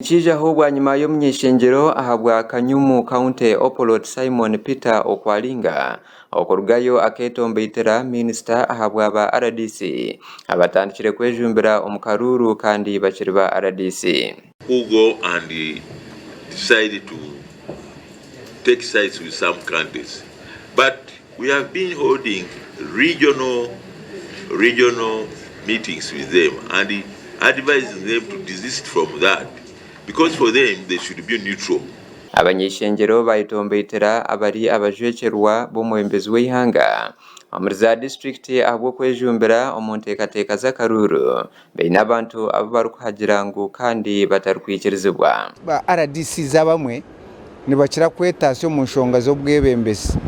Nikiijaho bwanyima y'omuny'eishengyero ahabwa Kanyumu County Opolot Simon Peter Okwalinga okurugayo aketombeitera minisita ahabwa ba rdc abatandikire kwejumbira omu karuuru kandi bakiri ba rdc. Who go and decide to take sides with some countries but we have been holding regional regional meetings with them and advising them to desist from that because for them they should be neutral. Abany'eishengyero bayetombeitera abari abajwekyerwa b'omwebembezi w'eihanga omuri za disiturikiti ahabw'okwejumbira omu nteekateeka z'akaruuru baine abantu abu barikuhagira ngu kandi batarikwikirizibwa. Ba RDCs abamwe nibakira kwetaasya omu nshonga z'obwebembezi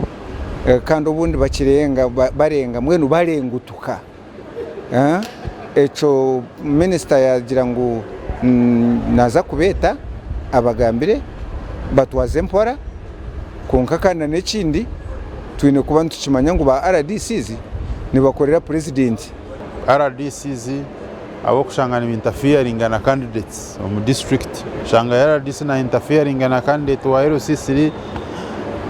kandi obundi bakirenga barenga mbwenu barengutuka. Ekyo minisita yaagira ngu naaza kubeeta abagambire batwaze mpora kwonka kandi n'ekindi twine kuba nitukimanya ngu ba RDCs nibakorera purezidenti. RDCs ahabw'okushanga niba interferinga na candidates omu district oshanga RDC na interferinga na candidate wa LC3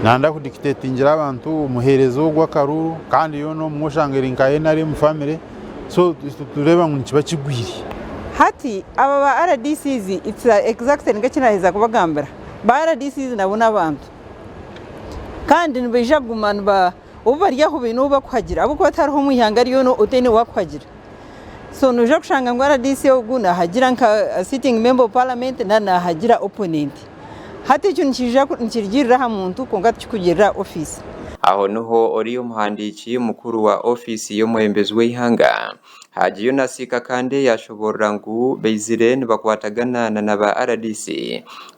nayenda ku dictatingira abantu omuhereza ogwo akaruru kandi yoona obumwe oshanga eri nka NRM family so nitureeba ngu nikiba kigwire. Hati aba ba RDCs it's exactly nikyo eki naheza kubagambira ba RDCs nabo n'abantu kandi nibaija kuguma niba obu bari aho baine ou barikuhagira ahabw'okuba tihariho omu ihanga ryona otaine ou arikuhagira. So noija kushanga ngu rdc ogu nahagira nka sitting member of parliament nari nahagira opponent. Hati ekyo nikiija nikirugiirira aha muntu kwonka tikirikurugiirira aha ofiisi. Aho niho ori omuhandiiki mukuru wa ofiisi y'omwebembezi w'eihanga, Haji Yunus Kakande yashoboorora ngu baizire nibakwatagana na na ba rdc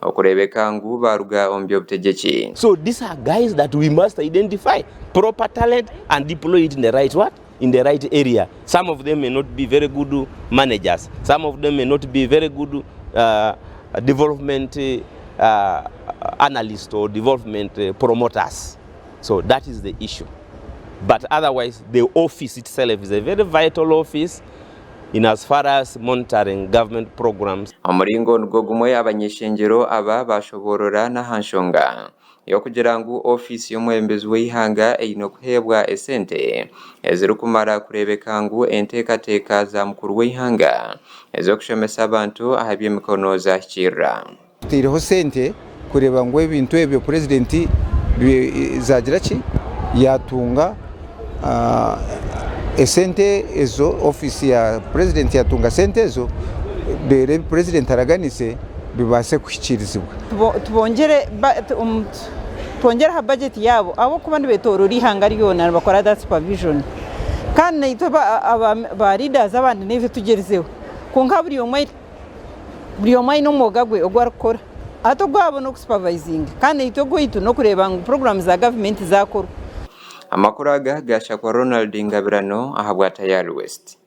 okureebeka ngu baaruga omu by'obutegyeki. So these are guys that we must identify proper talent and deploy it in the right what? In the right area. Some of them may not be very good managers, some of them may not be very good uh, development uh, analysts or development promoters. So that is the issue. But otherwise, the office itself is a very vital office in as far as monitoring government programs. Omuringo nigwo gumwe abany'eishengyero aba baashoboorora n'aha nshonga y'okugira ngu ofiisi y'omwebembezi w'eihanga eine kuheebwa esente ezirikumara kureebeka ngu enteekateeka za mukuru w'eihanga ez'okushomesa abantu aha by'emikono zahikiirira. Tutaireho sente kureeba ngu ebintu ebyo purezidenti zagira ki yatunga esente ezo ofiisi ya purezidenti yatunga sente ezo reero ebi purezidenti araganise bibaase kuhikiirizibwa. Tubongyere twongyere aha bajeti yaabo ahabw'okuba nibetorora eihanga ryona nibakora that supervision kandi naitwe ba leaders abandi naitwe tugyerizeho kwonka buri omwe buri omwe aine omwoga gwe ogu arikukora hati ogwabo n'okusupervisinga kandi naitwe ogwaitu n'okureeba ngu puroguraamu za gavumenti zaakorwa. Amakuru aga gaashakwa Ronald Ngabirano ahabwa Tayari West.